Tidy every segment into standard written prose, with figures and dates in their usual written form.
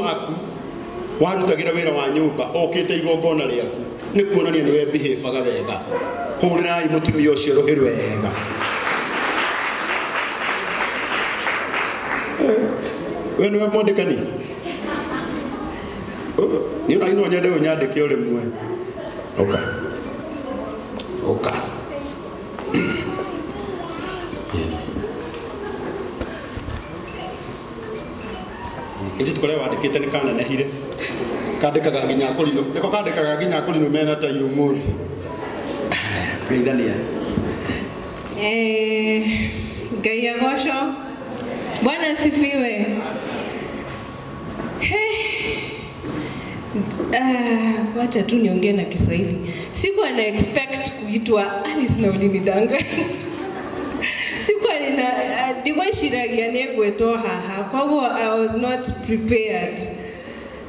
Waku warutagira wira wa nyumba okite igongona riaku ni kuonania ni we behaveaga wega. Hurirai mutumia ucio ruhi rwega. We niwe mwandĩkani? Niĩ ona no nyende ũnyandĩke o rĩmwe. Ũka. Ũka. Kairĩtu karĩa wandĩkĩte nĩ kanenehire. Kandĩkaga nginya kũrinũ. Nĩko kandĩkaga nginya kũrinũ mena tai ũmũthĩ. Geithania. Ngai agocwo. Bwana asifiwe. Wacha tu niongee na Kiswahili. Sikuwa na expect kuitwa Alice na ulinidanganya. Sikuwa nina ndigwĩciragia nĩ ngwĩtwo haha. Koguo I was not prepared.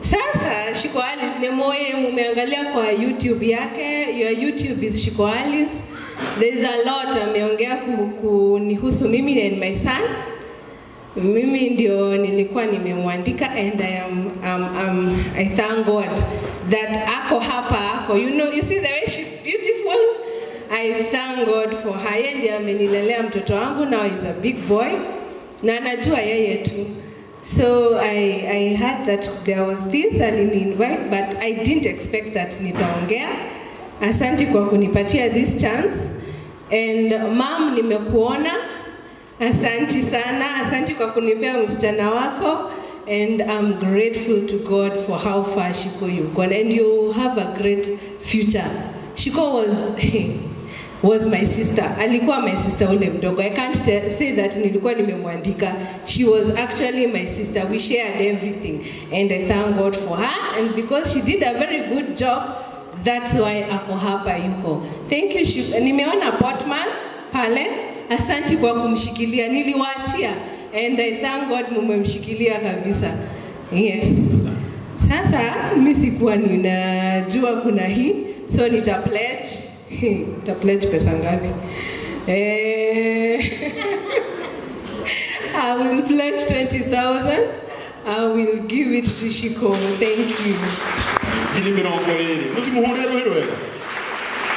Sasa Shiko Alice ni moye mumeangalia kwa YouTube yake. Your YouTube is Shiko Alice. There is a lot ameongea kunihusu mimi and my son. Mimi ndio nilikuwa nimemwandika and I am I thank God that ako hapa ako. You know, you see the way she's beautiful. I thank God for her. Yeye ndiye amenilelea mtoto wangu, now he's a big boy. Na anajua yeye tu. So I heard that there was this and invite, but I didn't expect that nitaongea. Asante kwa kunipatia this chance. And mom, nimekuona. Asante sana, asante kwa kunipea msichana wako, and I'm grateful to God for how far Shiko you've gone, and you have a great future. Shiko was my sister. Alikuwa my sister ule mdogo. I can't say that nilikuwa nimemwandika. She was actually my sister. We shared everything, and I thank God for her, and because she did a very good job, that's why ako hapa yuko. Thank you. Nimeona Portman pale. Asante kwa kumshikilia, niliwaachia and I thank God mumemshikilia kabisa. Yes. Sasa mimi sikuwa ninajua kuna hii, so nita pledge. Nita pledge pesa ngapi? I will pledge 20,000. I will give it to Shiko. Thank you.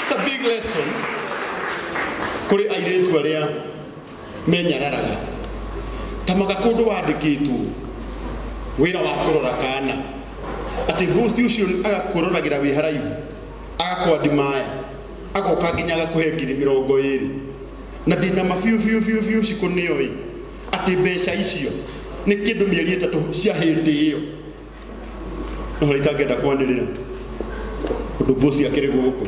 It's a big lesson. Kuri airĩtu arĩa menyararaga tamaga kũndũ wandĩkĩtwo wĩra wa kũrora kana atĩ bosi ũcio agakũroragĩra wĩ haraihu agakwandimaya agoka nginya agakũhe 20,000 na ndĩna ma biũ biũ biũ biũ Shiko nĩoĩ atĩ mbeca icio nĩ kĩndũ mĩeri 3 cia hĩndĩ ĩyo no harĩa itangĩenda kwanĩrĩra ũndũ bosi akĩrĩ gũkũ.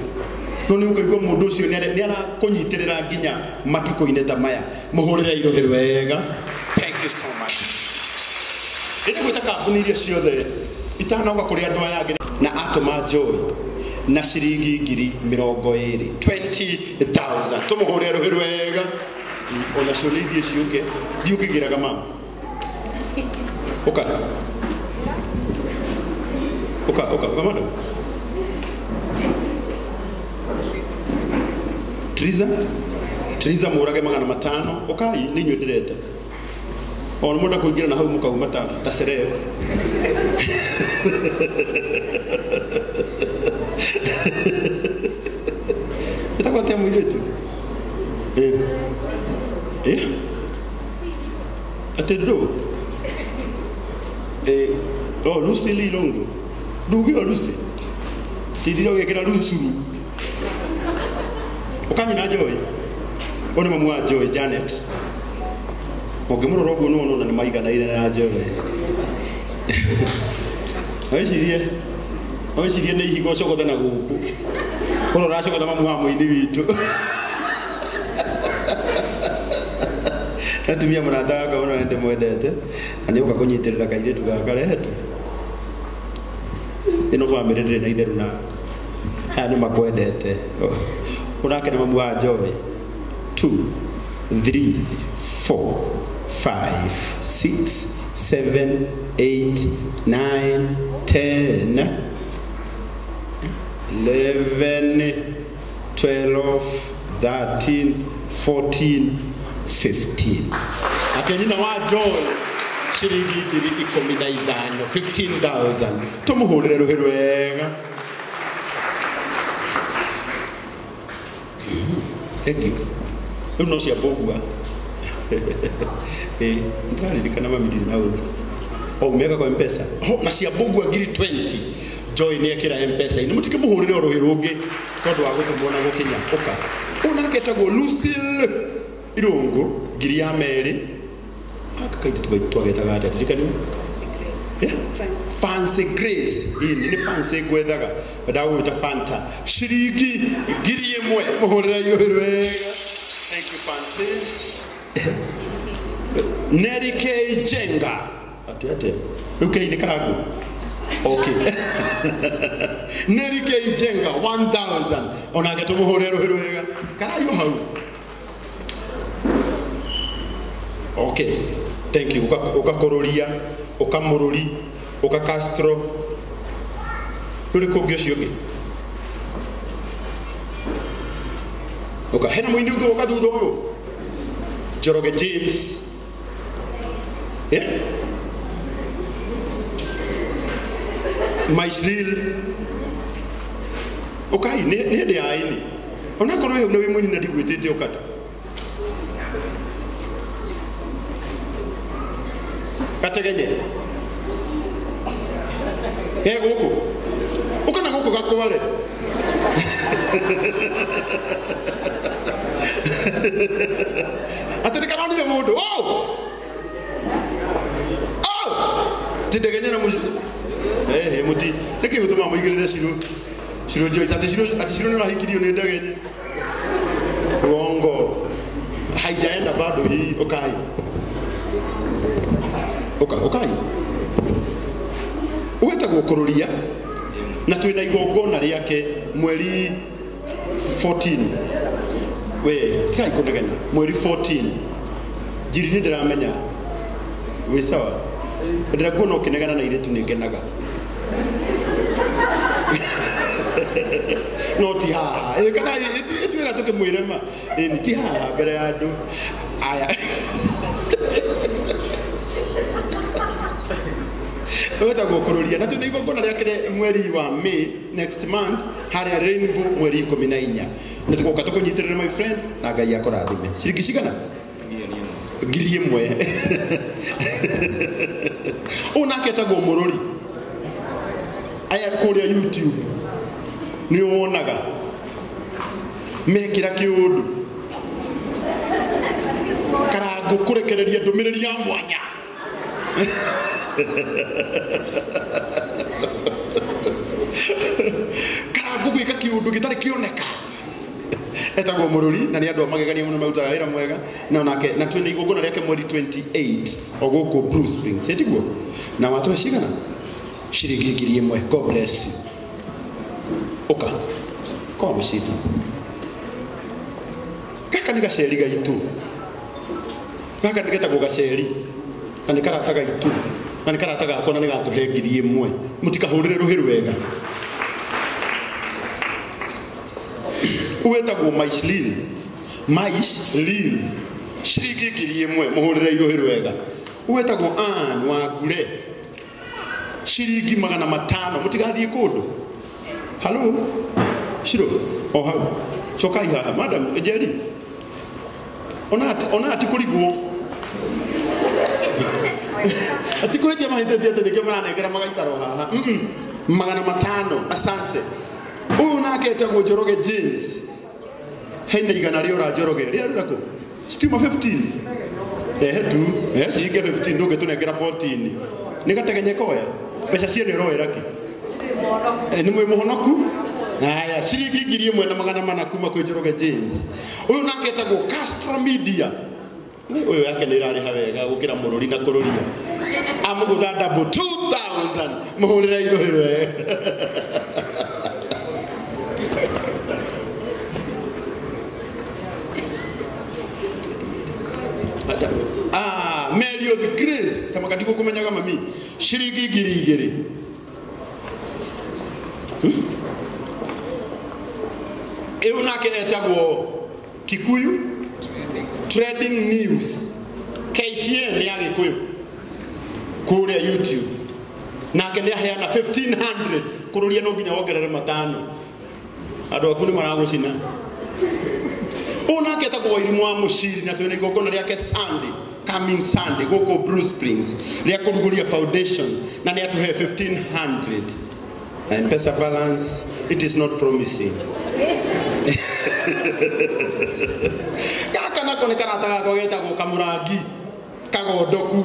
No nĩ ũkaigua mũndũ ũcio nĩ arakũnyitĩrĩra nginya matukũ-inĩ ta maya. Mũhũrĩre irohe wega. Thank you so much. Ndĩrenda gwĩta kambuni iria ciothe itanoka kũrĩ andũ aya angĩ na atũma Joy na ciringi 20,000 20,000. Tũmũhũrĩre rũhĩ rwega. Ona cio nĩ ithiĩ ciũke. Thiĩ ũkĩgĩraga mama. Ũka. Ũka, ũka, ũka madam. Triza, Triza mũrage 500, ũkai nĩ inyuĩ ndĩreta. Ona mũndũ kũingĩra na hau mũkauma ta celeb. Ĩtagwo atĩa mũirĩtu? Atĩ ndũ? Oh, Lucy Lilongo. Nduge o Lucy. Tindire ũgĩkĩra Lucuru. Ũkanyina Joy. Ũyũ nĩ mamu wa Joy, Janet. Ũngĩmũrora ũguo nĩ wona nĩ maiganaine na Joy. Wĩcirie nĩ ihiga ũcogothe na gũkũ. Ũrora ũracogotha mamu wa mũini witũ. Atumia mũrata wakwa mũno nĩ ndĩmwendete na nĩ ũka kũnyitĩrĩra kairĩtu gaka rehetu. Ĩno bamĩrĩ ndĩrĩ na itherũ na aya nĩ makwendete. Ũnake nĩ mamu wa Joy. 2 3 4 5 6 7 8 9 10 11 12 13 14 15. Ake nyina wa Joy Ciringi 15,000, 15,000. Tumuhurire ruhi rwega. Thank you. Rĩu no cia mbũgua. Ndĩraririkana mami ndirĩ na ũru. O umeka kwa M-Pesa. Ho na cia mbũgua 20,000. Joy nĩ ekĩra M-Pesa-inĩ. Mũtikĩmũhũrĩre o rũhĩ rũngĩ tondũ wa gũtũmwo na gũkinya. Ũka. Ũyũ nake etagwo Lucille Irũngũ 2,000. Aka kaitũ twagetaga atĩa ndirikania? Fancy Grace. Ĩĩ nĩ Fancy ngwethaga. Ndagũgwĩta Fanta. Ciringi 1,000. Mũhũrĩre irũhĩ rwega. Thank you, Fancy. Neri K Jenga. Ate ate. Rĩu K nĩ karangu. Okay. Neri K Jenga 1,000. Onake tũmũhũrĩre rũhĩ rwega. Karayo hau. Okay. Thank you. Ũkakũrũria, ũkamũrũri, ũka Castro. Rũrĩ kũngĩ ũcio ũngĩ. Ũka hena mũini ũngĩ woka thutha ũyũ. Njoroge James. Yeah? Maishlil. Ũkai nĩ hĩndĩ ya aini. Onakorwo wĩ hau na wĩ mũini na ndigwĩtĩte ũka tu. Gategenye. He gũkũ. Ũka na gũkũ gakware. Atĩ nĩ karonire mũndũ. Oh! Oh! Ti ndegenye na mũci. Mũti. Nĩkĩ gĩtũmaga mũigĩrĩre Shiro? Shiro Joyce. Atĩ Shiro nĩ ũrahikirio nĩ ndegenye. Uongo. Haijaenda bado hii. Ũkai. Ũka, ũkai. Wetagwo kũrũria na twĩna igongona rĩake mweri 14. We, tigai kũnegena. Mweri 14. Njiri nĩ ndĩramenya. Wĩ sawa? Ndĩrakuona ũkĩnegena na airĩtu nĩ ngenaga. No ti haha. Kana ĩtuĩka tũkĩmwĩre ma. Ĩni ti haha mbere ya andũ. Aya. Wetagwo kũrũria na twĩna igongona rĩake mweri wa May next month harĩa Rainbow mweri 14. Nĩ tũgoka tũkũnyitĩrĩre my friend na Ngai akũrathime. Ciringi cigana? 1,000. Ũyũ nake etagwo Mũrũri. Aya kũrĩa YouTube nĩ wonaga mekĩra kĩũndũ karangũ kũrekereria ndũmĩrĩri ya mwanya. Karangũ gwĩka kĩũndũ gĩtarĩ kĩoneka. Etagwo Mũrũri na nĩ andũ a magegania mũno marutaga wĩra mwega na onake na twĩna igongona rĩake mweri 28 o gũkũ Blue Springs ĩtiguo na watũhe cigana ciringi 1,000. God bless you. Ũka kwa mũciti. Gaka nĩ gaceri gaitũ. Gaka nĩ getagwo gaceri na nĩ karata gaitũ na nĩ karata gakwa na nĩ gatũhe 1,000. Mũtikahũrĩre rũhĩ rwega. Wetagwo Maishlil. Maishlil. Ciringi 1,000 mũhũrĩre irũhĩ rwega. Wetagwo Ann wa Ngure. Ciringi 500. Mũtigathiĩ kũndũ. Halo? Shiro. O hau. Cokai haha. Madam, Njeri. Ona atikũrigwo. Atikũhĩtia mahĩtĩtie atĩ nĩkĩo maranengera magaikara o haha. 500. Asante. Ũyũ nake etagwo Njoroge James. Hena 100 rĩora Njoroge. Rĩa rĩrakũ? Stima 15. Ehe tu. Ciringi 15 ndũngĩtũnengera 14. Nĩ gategenye koya. Mbeca ciene ũroera kĩ? Nĩ mwĩ mũhonoku? Haya, ciringi 1,400 kuma kwĩ Njoroge James. Ũyũ nake etagwo Castro Media. Ũyũ yake nĩ ĩrarĩha wega gũkĩra Mũrũri na kũrũria. Amũgũtha double 2,000. Mũhũrĩre irũhĩ rwega. Mary of Grace, kama kadiko kumenyaga mami. Ciringi 2,000. Ĩyo nake etagwo Kikuyu Trading News. KTN ya Gikuyu. Kũrĩa YouTube. Nake nĩ aheana 1500 kũrũria no nginya wongerere matano. Andũ aku nĩ maragũcina. Ũyũ nake etagwo Wairimũ wa Mũciri na twĩna igongona rĩake Sunday, coming Sunday gũkũ Blue Springs rĩa kũrugũria foundation na nĩ atũhe 1500. Na M-Pesa balance, it is not promising. Gaka nako nĩ karata gakwa getagwo Kamũrangi kagondoku.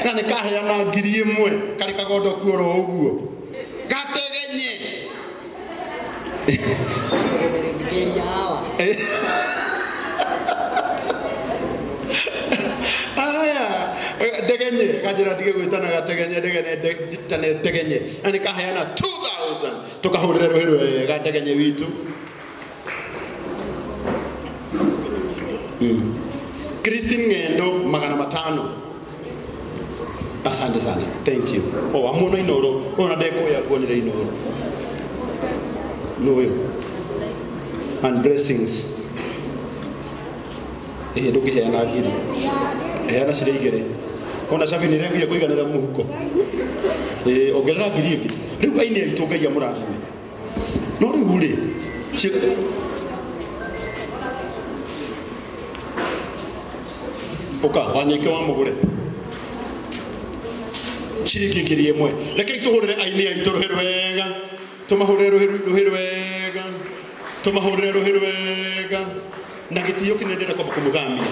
Na nĩ kaheana 1000 karĩ kagondoku oro ũguo. Gategenye. Aya, ndegenye kanjĩra ndige gwĩtana gategenye ndegene nditane ndegenye na nĩ kaheana 2000 tũkahũrĩre rũhĩ rwega ndegenye witũ. Christine Ng'endo 500. Asante sana. Thank you. Oh, amuona Inoro. Ona ndekuoya nguonire Inoro. No ũyũ. And blessings. Ndũngĩheana ngiri. Heana cirĩ igĩrĩ. Ona cabi nĩ ĩregire kũiganĩra mũhuko. Ongerera ngiri ĩngĩ. Rĩu aini aitũ Ngai amũrathime. No rĩu rĩ, ũka wanyike wa mũgũre. Ciringi 1000. Rekei tũhũrĩre aini aitũ rũhĩ rwega. Tũmahũrĩre rũhĩ rwega. Tũmahũrĩre rũhĩ rwega. Na gĩtĩo kĩnene ndĩrenda kwamba kũmũthamia.